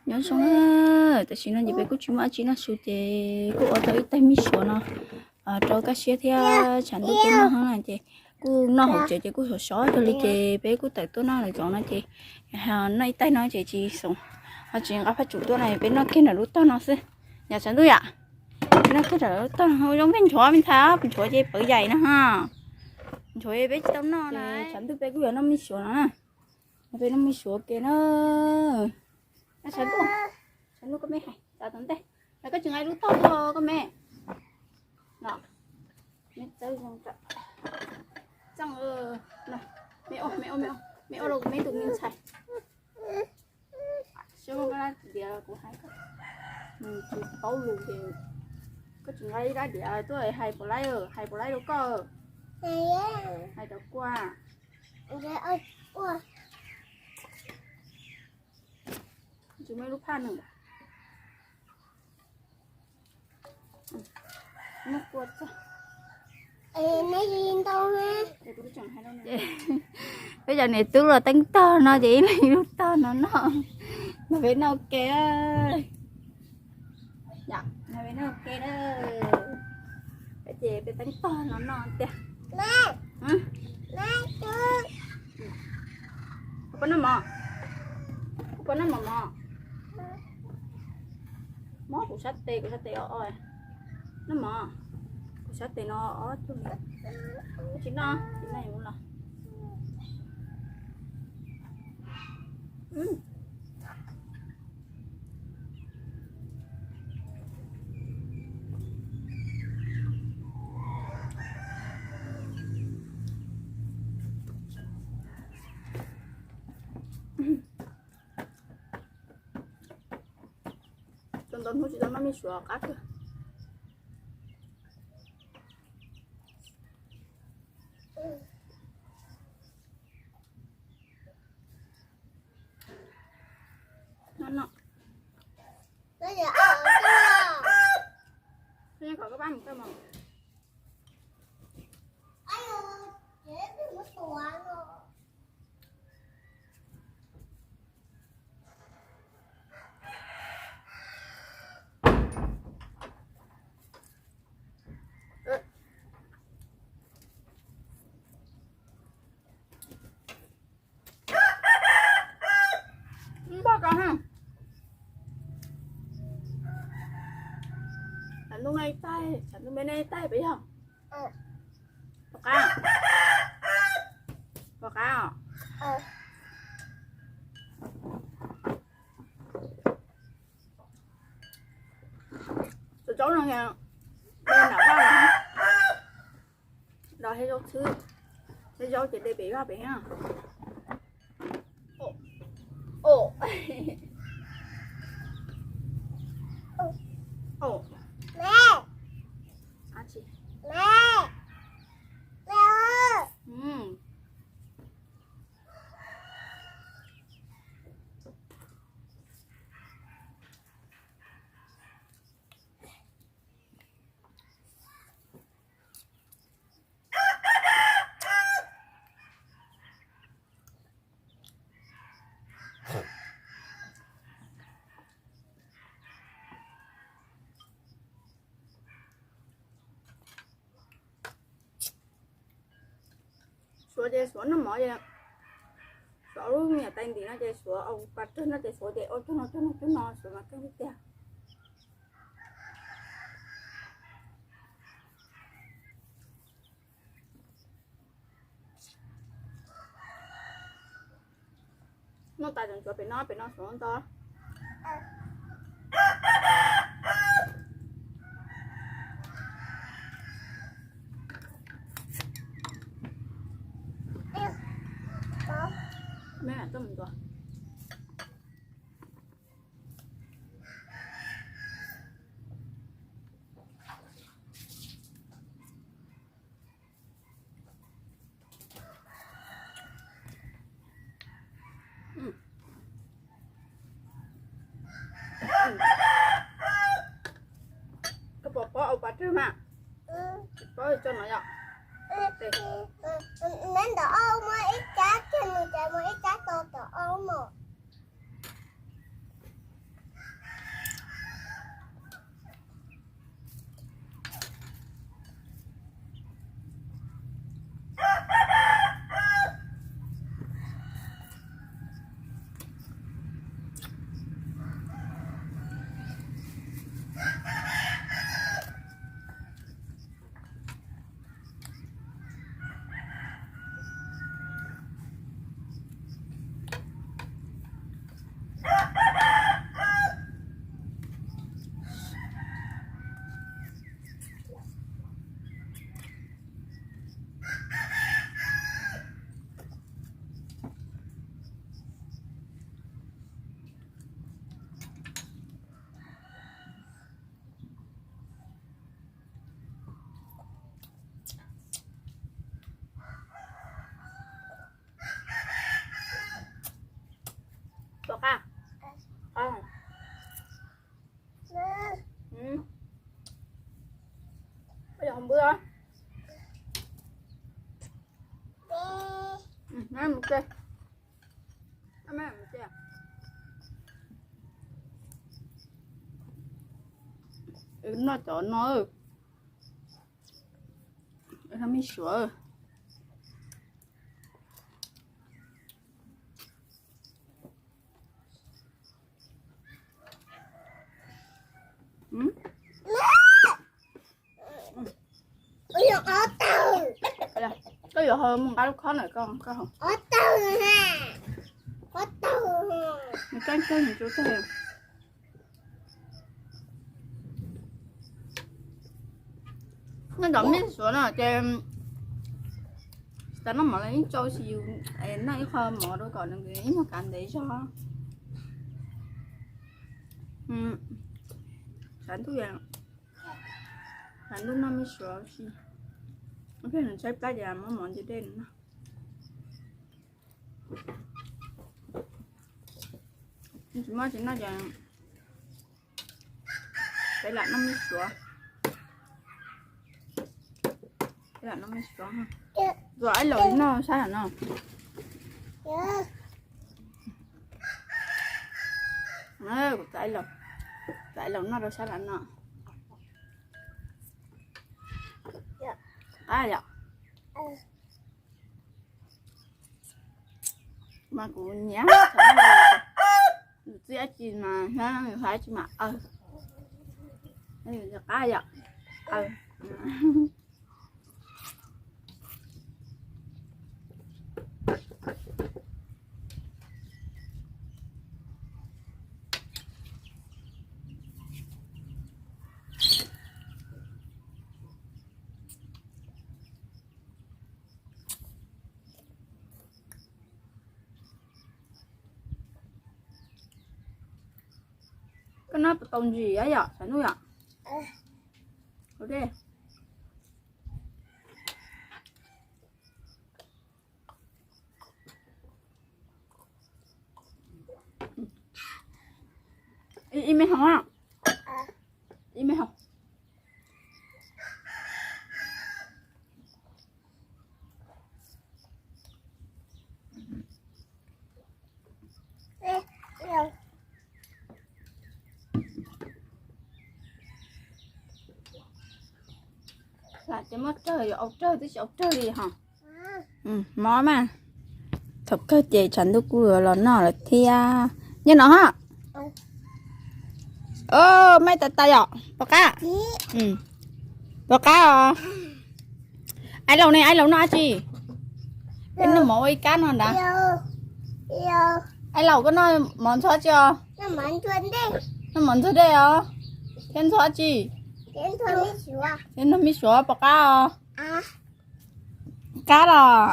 Nyob zoo na, tam sim no ces peb kuj tsis muaj dab tsi noj su ces kuj ua tau ib tais mij suav no rau Kaj Siab thiab tshav ntuj peb noj na ces kuj noj hauv tsev ces kuj sov sov kawg li ces peb kuj tawm tuaj noj lawm zov no ces noj ib tais no ces tsis xoom, ho tsis nqa phaj tsum tuaj no peb noj kiag nram lub tog no xwb. Yam tshav ntuj yam, noj kiag nram lub tog no zoo nkaus nchuav me ntxhais, nchuav ces pawv yaim no ha. Nchuav peb tsis tau noj na, tshav ntuj peb kuj yuav noj mij suav no na. Peb noj mij suav ke na. Tshav ntuj, tshav ntuj koj me hais tas tom ntej, koj tsis nqa lub tog tuaj koj me. Txeeb, me ua, me ua, me ua rau kuv me tus me ntxhais. Seb koj dab diav kuv hais koj, nws tsis paub lus ces koj tsis nqa ib dab diav tuaj hais puas laib, hais puas laib rau koj. Hais rau kua. Tsis muaj ib lub phaj nws. Peb cov niam tub los teeb tog no ces ib leeg ib lub tog no noj. Mas peb noj ua ke, peb noj ua ke na. Peb ces peb teeb tog no noj tiag. Koj puas noj mov? Koj puas noj mov mov? Mob kuv sab tes, kuv sab tes o o. Noj mov, kuv sab tes no ob tug. Tsis noj, tsis noj yuav los. Tau ntau hnub tsis tau noj mij suav qab kawg. Noj noj. Koj kom koj pab mus koj mov. Npog ko ha. Tshav ntuj noj ib tais, tshav ntuj peb noj ib tais peb yog. Puas qab? Puas qab os? Cov zaub no nram vaj no, los thiab zaub txhwb, thiab zaub ces de pem vaj pem thiab. Suav ces suav noj mov ces suav lub me nyuam tais ntim no ces suav ua pas rwg no ces suav ces ua cuag no cuag no cuag no suav mas kheej tiag. Noj tas tseem tsuav pem no, pem no suav ntau. Me lam tuaj mus ntua. Koj puas paub ua pas rwg mas? Paub tso no yom. Neb ntawm ob muaj ib cab kiag nws ces muaj ib cab to tom ob no. Kuv os. Noj cov no, me suav. Koj yuav haus mus nqa lub khob ntawm koj, koj haus. Nws tseeb tseeb nws tsis tau. Noj cov me suav no ces tsis tas noj mov los yeej tsau, tsis yus noj ib qho mov rau kom nws ib nyuag kav ntev zog. Tshav ntuj, tshav ntuj noj me suav si. Ib pliag nws tshaib plab ces muab mov ntse dej nws noj. Tsis muaj tsis noj ces peb lam noj me suav. Peb lam noj me suav. Tus aib laus noj sab lam no. Kuv tus aib laus noj rau sab lam no. Qab yom. Mas kuv nyiam, nws txib dab tsi mas hab, nws hab dab tsi mas aw. Qab yom. Aw. Koj noj puas tau ntsis yom, tshav ntuj yom? Ib me hov, ib me hov. Lam ces muab rawg, yuav au rawg twb tsis au rawg li hos. Mob mas, thaum kawg ces tshav ntuj kuj los noj lawm thiab. Nyob no hos. Maj tas tas yom, pom qab. Pom qab os. Aib laus ne, aib laus noj dab tsi? Noj mov ua ib kab no ntag. Aib laus koj noj mov ntxuag tsi os? Noj mov ntxuag dej os. Thiab ntxuag tsi? Thiab ntxuag me suav pom qab os. Kab los.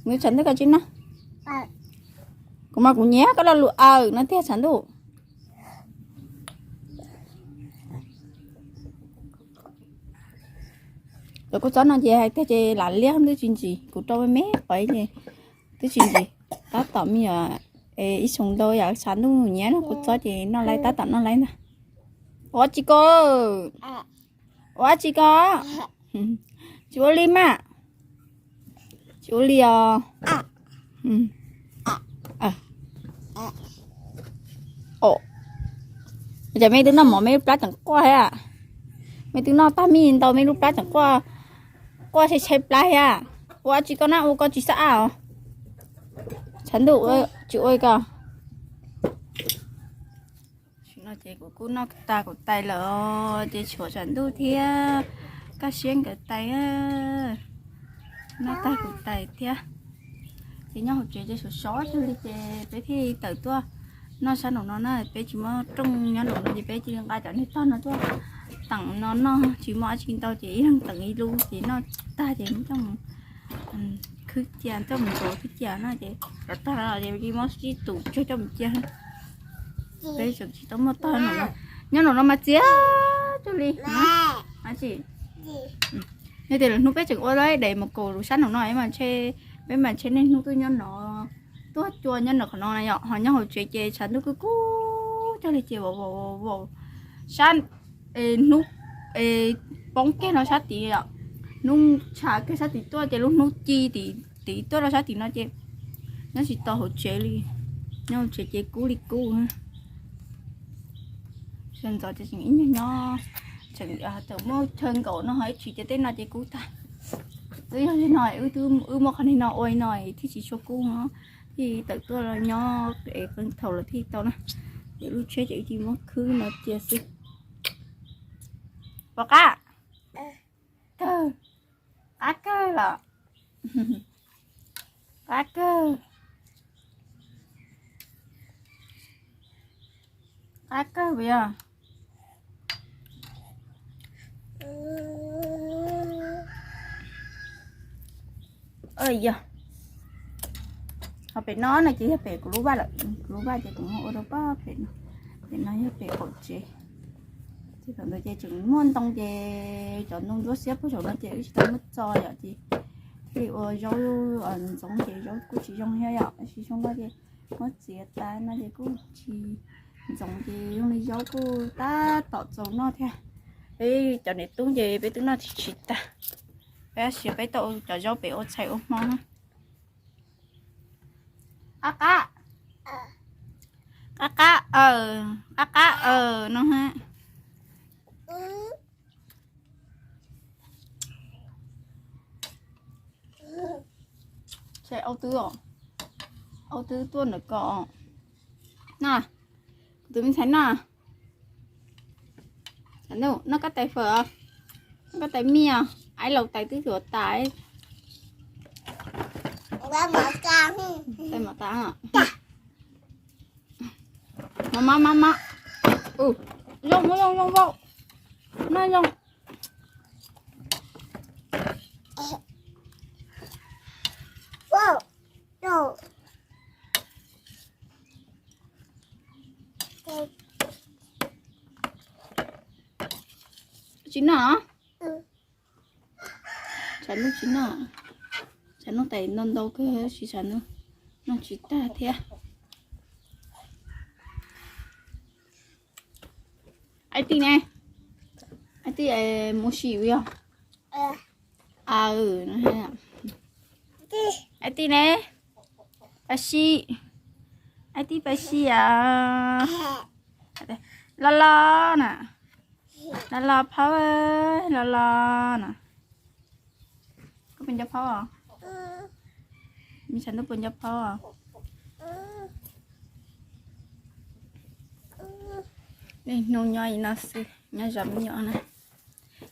Nws tshav ntuj koj tsis noj. Kuv mas kuv nyiam koj lo lus aw no tiag tshav ntuj. Cov kua txob no ces hais tiag ces lam liab twb tsis ntsis, kuv rau me me qhov ces twb tsis ntsis. Tab tom me nyuam ib xyoos ntau yam tshav ntuj nyiam no kua txob ces noj laiv, tab tom noj laiv ntag. Ua tsi ko, ua tsi ko, tsis ua li mas, tsis ua li os. Ces mej twb noj mov mej lub plab tseem quaj thiab. Mej twb noj tag mij ntau mej lub plab tseem quaj, quaj tshaib tshaib plab thiab. Ua tsi koj na, ua koj tsis xab ab os. Tshav ntuj tsis ua ko. Tam sim no ces kuv kuj noj tag kuv tais lawm ces tshuav tshav ntuj thiab Kaj Siab nkawd tais. Noj tag kuv tais thiab. Ces nyob hauv tsev ces sov sov kawg li ces peb thiaj tawm tuaj noj sab nraum no na, peb tsis muaj rooj nyob nraum no ces peb cia li nqa cov niag tog no tuaj teem no noj, tsis muaj dab tsi ntau ces ib leeg teem ib lub ces noj tag ces muab coj mus khwb cia, coj mus ntxuav khwb cia no ces rov tag no ces cia li muab sib tus tseg coj mus cia. Peb tseem tsis tau muaj tog no. Nyob nraum no mas txias cuag li. Yog tias lwm hnub peb tseem ua dab de mus kaus sab nraum no, peb mas ntshe niaj hnub twb nyob no, tuaj cua nyob nraum qhov no na yom, ho nyob hauv tsev ces tshav ntuj kub kub cuag li ces vau vau vau sab hnub poob kiag no sab tid os. Hnub tshav kiag sab tid tuaj ces lub hnub ci tim tid tuaj rau sab tim no ces nyob tsis tau hauv tsev li. Nyob hauv tsev ces kub li kub. Sawv ntxov ces tseem ib nyuag nyob, tseem tawm muaj chaw nkaum no ho ib tsis ces tej no ces kub tag. Twb yog li no wb muaj qhov niag no ua li no thiaj tsis tshua kub no, thiaj tawm tuaj los nyob es qee thaum lawm thiaj tau na. Ces lub tsheb ces wb cia muab khwb no cia xwb. Pom qab kawg, qab kawg los, qab kawg, qab kawg puas yog? Yog, ho pem no no ces yog pem kuv lub vaj lawm, kuv lub vaj ces kuv muab ua rau pem no. Pem no yog pem qaum tsev. Ces thaum ntawd ces tseem muaj ntoo ces cov ntoo ntsuab xiab puag saum no ces wb tsis tau muab txo yom ces thiaj li ua zaub ntxoov ces zaub kuj tsis zoo thiab yom, tab sis zoo no ces muab txiav tas no ces kuj tsis ntxoov ces zoo li zaub kuj tab tom txaus noj thiab. Peb cov niam tub ces peb twb noj tsis tag, peb tab sis peb tau cov zaub pem ua txhais ua hmo. Qab qab, qab qab, qab qab no ha. Au twb, au twb tuaj ntawm ko. No, kuv tus me ntxhais no, noj koj tais fawm, noj koj tais mij, aib laus tais twb tuav tas. Tais mov tas. Mov mov mov mov. Zoo zoo zoo vau. Noj zoo. Tsis noj. Tshav ntuj tsis noj, tshav ntuj tais ntau ntau kawg, tshav ntuj noj tsis tag thiab. Aib tij ne, aib tij mus sim yog. Aib tij ne, pab sib, aib tij pab sib os. Los los na, los los phauj, los los na. Koj puas nco phauj os? Me tshav ntuj puas nco phauj os? Niaj hnub nyob li no xwb, nyob zov me nyuam na.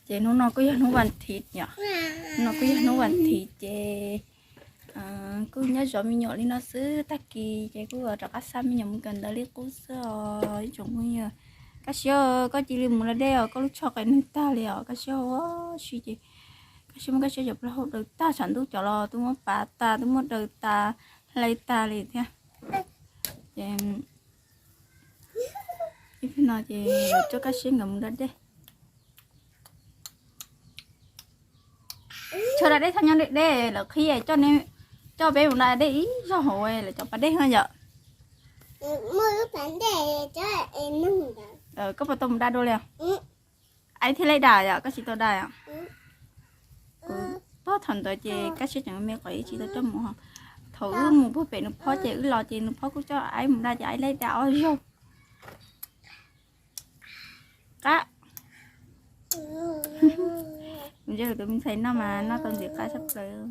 Ces hnub no kuj yog hnub vas thiv yom, hnub no kuj yog hnub vas thiv ces kuj nyob zov me nyuam li no xwb, tag kis ces kuj rov qab xa me nyuam mus kawm ntawv li qub xwb os ib tsoom phooj ywg. Koj siab, koj cia li mus da dej os, koj lub tsho qes neeg tag li os, koj siab ua si ces koj siab muab koj siab cov plaub hau daws tag, tshav ntuj cov los twb muab pav tas, twb muab daws tas, hlais tas li thiab. Ces ib pliag no ces coj koj siab nkawd mus da dej. Tso da dej txhob nyob deb deb lawv qhib, coj peb mus da dej ib zaug hauv lawv cov pas dej no yom. Koj puas tau mus da dua li? Aib thiaj li da yom, koj tsis tau da yom? Kuv paub thaum ntawd ces koj siab tseem me qhov ib tsis tau coj mus. Thaum wb mus puag pem nws phob ces wb los ces nws phob kuj coj aib mus da ces aib li da ob zaug. Qab. Kuv ntsia tus me ntxhais noj mas noj tau ntxim qab tshaj plaws.